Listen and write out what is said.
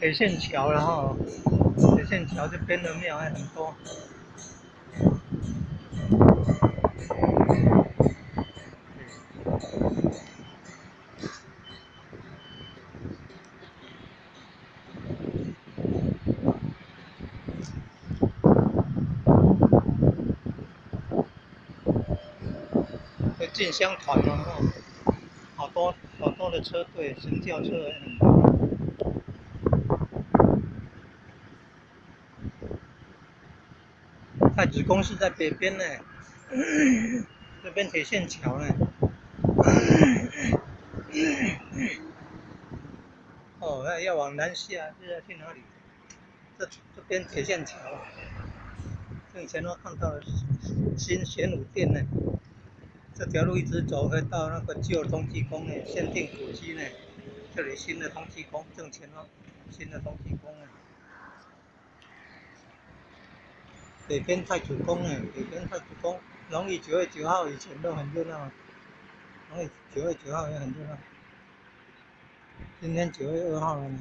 鐵線橋了吼，鐵線橋這邊的廟還很多。這進香團哦，好多好多的車隊，神轎車也很多。太子宮是在北邊呢，這邊鐵線橋呢。哦，那要往南下，是要去哪裡？這邊鐵線橋，正前方看到的新玄武殿呢。這條路一直走會到那個舊冬濟宮呢，限定古蹟呢。這裡新的冬濟宮正前方，新的冬濟宮呢。北邊太祖宮呢，北邊太祖宮，農曆9月9號以前都很熱鬧，農曆九月九號也很熱鬧。今天9月2號了呢。